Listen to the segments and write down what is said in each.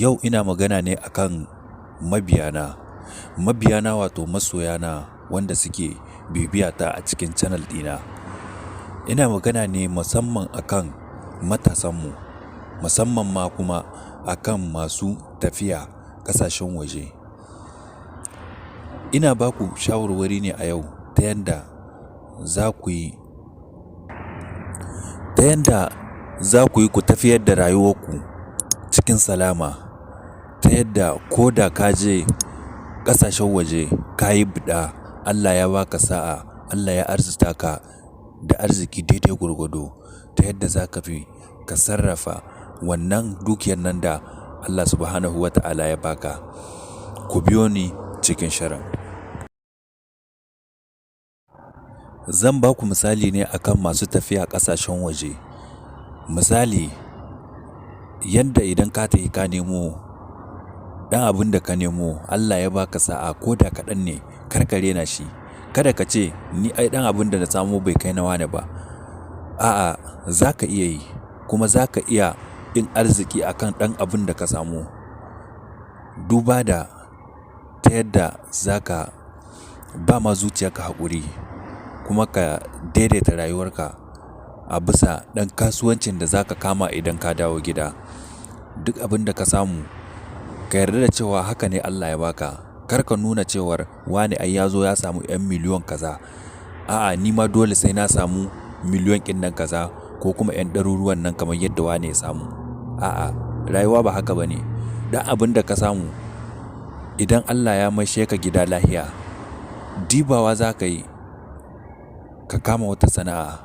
Yau ina magana ne akan mabiyana. Mabiyana wato masoyana wanda suke bibiyata a cikin channel ɗina. Ina magana ne musamman akan matasanmu, musamman ma kuma akan masu tafiya ƙasashen waje. Ina ba ku shawarwari ne a yau ta yanda za ku yi, ta yanda za ku yi ku tafiyar da rayuwarku cikin salama. Ta yadda ko da ka je ƙasashen waje ka yi biɗa, Allah ya ba ka sa'a, Allah ya arzuta ka da arziki daidai gwargwado ta yadda za ka fi ka sarrafa wannan dukiyar nan da Allah Subhanahu wa ta'ala ya ba ka. Ku biyo ni cikin shirin. Zan ba ku misali ne akan masu tafiya ƙasashen waje. Misali, yadda idan ka tafi ka nemo ɗan abin da ka nemo, Allah ya ba ka sa'a ko da kaɗan ne, kar ka rena shi. Kada ka ce ni ai ɗan abin da na samu bai kai na wane ba. A'a, za ka iya yi kuma za ka iya yin arziki akan ɗan abin da ka samu. Duba da ta yadda za ka ba ma zuciyarka haƙuri kuma ka daidaita rayuwarka a bisa ɗan kasuwancin da za ka kama idan ka dawo gida. Duk abin da ka samu, ka yarda da cewa haka ne Allah ya ba ka. Kar ka nuna cewar wane ai ya zo ya samu 'yan miliyon kaza. A'a, ni ma dole sai na samu miliyon ɗin nan kaza ko kuma 'yan ɗaruruwan nan kamar yadda wane ya samu. A'a, rayuwa ba haka ba ne. Ɗan abin da ka samu, idan Allah ya maishe ka gida lahiya, dibawa za ka yi ka kama wata sana'a.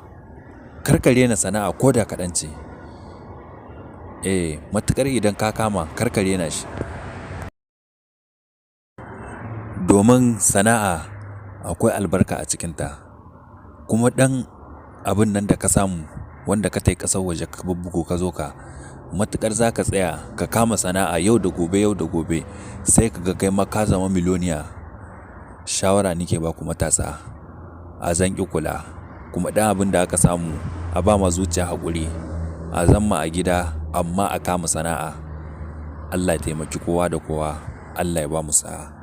Kar ka rena sana'a ko da kaɗan ce. Eh, matuƙar idan ka kama kar ka rena shi. Domin sana'a akwai albarka a cikinta. Kuma ɗan abun nan da ka samu wanda ka tai ƙasar waje ka bubbugo ka zo ka, matuƙar za ka tsaya ka kama sana'a yau da gobe, yau da gobe sai ka ga kai ma ka zama miliyoniya. Shawara nake ba ku matasa, a zanƙi kula kuma ɗan abin da aka samu a ba ma zuciya haƙuri, a zamma a gida amma a kama sana'a. Allah ya taimaki kowa da kowa. Allah ya bamu sa'a.